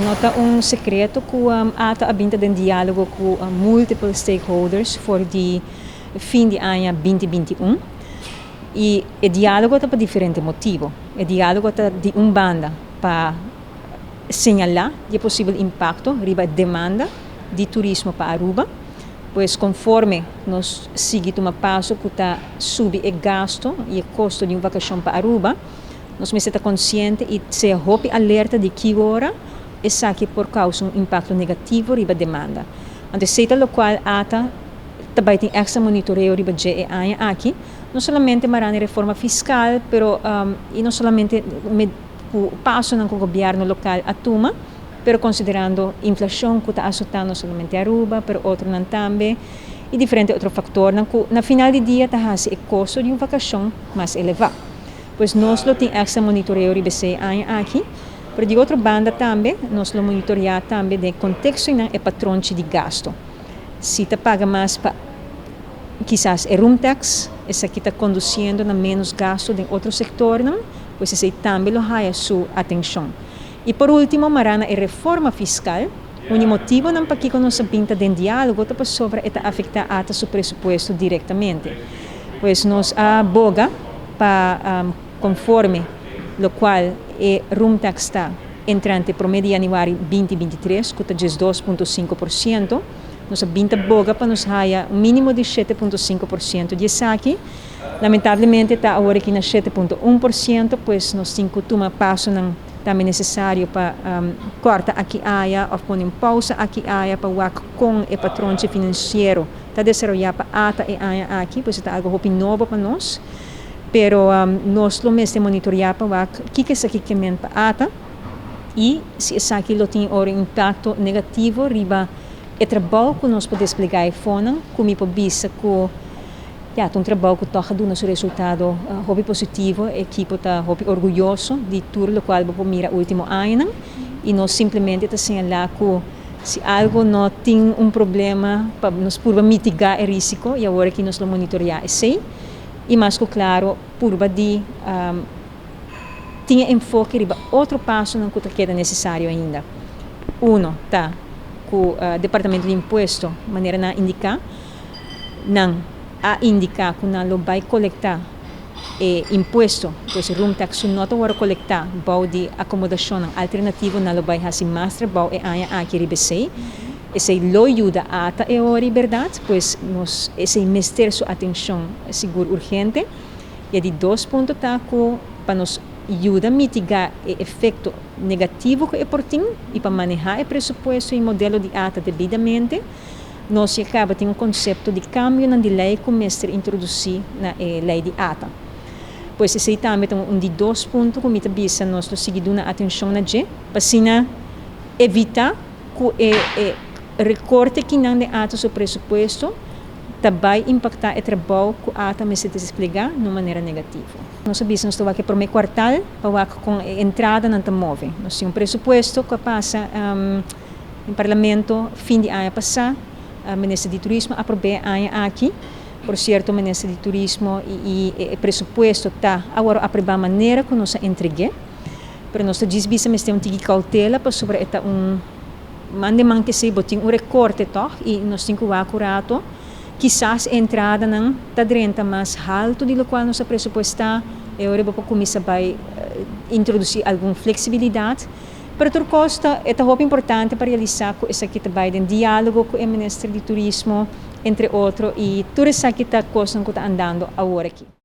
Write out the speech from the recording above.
No ta un secreto cu ATA a bin ta den dialogo cu multiple stakeholders for di fin di aña 2021 y e dialogo ta pa diferente motibo. E dialogo ta di un banda pa señala e posibel impacto riba demanda di turismo pa Aruba, pues conforme nos sigui tuma paso cu ta subi e gasto y e costo di un vacacion pa Aruba, nos mester ta consciente y sea hopi alerta di ki ora esaki por causa un impacto negativo riba demanda. Anto esey ta locual ATA ta bay tin extra monitoreo riba dje e aña aki, no solamente mara na reforma fiscal, pero y no solamente cu pasonan cu gobierno local a tuma, pero considerando inflacion cu ta azota no solamente Aruba, pero otronan tambe, y diferente otro factornan cu na final di dia ta haci e costo di un vacacion mas eleva. Pues nos lo tin extra monitoreo riba esey aña aki, pero di otro banda tambe nos lo monitorea tambe den contextonan e patronchi di gasto. Si ta paga mas pa kisas e room tax, esaki ta conduciendo na menos gasto den otro sectornan, pues esey tambe lo haya su atencion. Y por ultimo, mara na e reforma fiscal, un di motibonan pakico nos a bin ta den dialogo ta pasobra e ta afecta ATA su presupuesto directamente. Pues nos a boga pa conforme locual e room tax ta entrante prome di januari 2023, cu ta 12.5%, nos a bin ta boga pa nos haya un minimo di 7.5% di esaki. Lamentablemente ta awor aki na 7.1%, pues nos tin cu tuma pasonan tambe necesario pa corta aki aya of pone un pausa aki aya pa wak con e patronchi financiero ta desaroya pa ATA e aña aki, pues ta algo hopi nobo pa nos. Pero nos lo mester monitorea pa wak kico esaki kemen pa ATA y si esaki lo tin ora impacto negativo riba e trabou cu nos por desplega e fonan, cu mi por bisa cu ja, ta un trabou cu toch a duna su resultado hopi positivo. E ekipo ta hopi orguyoso di tur locual bo por mira ultimo añanan y nos simplemente ta señala cu si algo no tin un problema pa nos purba mitiga e risico y awor aki nos lo monitorea esey y mas cu claro purba di tin e enfoke riba otro pasonan cu ta keda necesario ainda. Uno ta cu Departamento di Impuesto, manera nan a indica, nan a indica cu nan lo bay colecta e impuesto, pues room tax su no ta worde colecta bou di acomodacionnan alternativo, nan lo bay haci mas trabou e aña aki riba esey. Esey lo yuda ATA e ora, berdad, pues nos esey mester su atencion sigur urgente. Y di dos punto ta cu pa nos yuda mitiga e efecto negativo cu e por tin y pa maneha e presupuesto y modelo di ATA debidamente, nos ya caba tin un concepto di cambionan di ley cu mester introduci na e ley di ATA. Pues esey tambe ta un di dos punto cu mi ta bisa nos lo sigui duna atencion na dje, pa asina evita cu e recorte kinan den ATA su presupuesto ta bay impacta e trabou cu ATA mester desplega na manera negativo. Nos a bisa nos ta wak e prome kwartal pa wak con e entradanan ta move. Nos tin un presupuesto cu a pasa den Parlamento fin di aña pasa. Minister di Turismo a aproba e aña aki. Por cierto, Minister di Turismo y e presupuesto ta awor aproba manera cu nos a entrega. Pero nos ta djis bisa mester un tiki cautela pasobra e ta un mande man cu esey bo tin un recorte toch y nos tin cu wak un rato. Kisas e entradanan ta drenta mas halto di locual nos a presupuesta e ora bo por cuminsa bay introduci algun flexibilidad. Pero tur cos ta e ta hopi importante pa realisa cu esaki ta bay den dialogo cu e Minister di Turismo, entre otro, y tur esaki ta cosnan cu ta andando awor aki.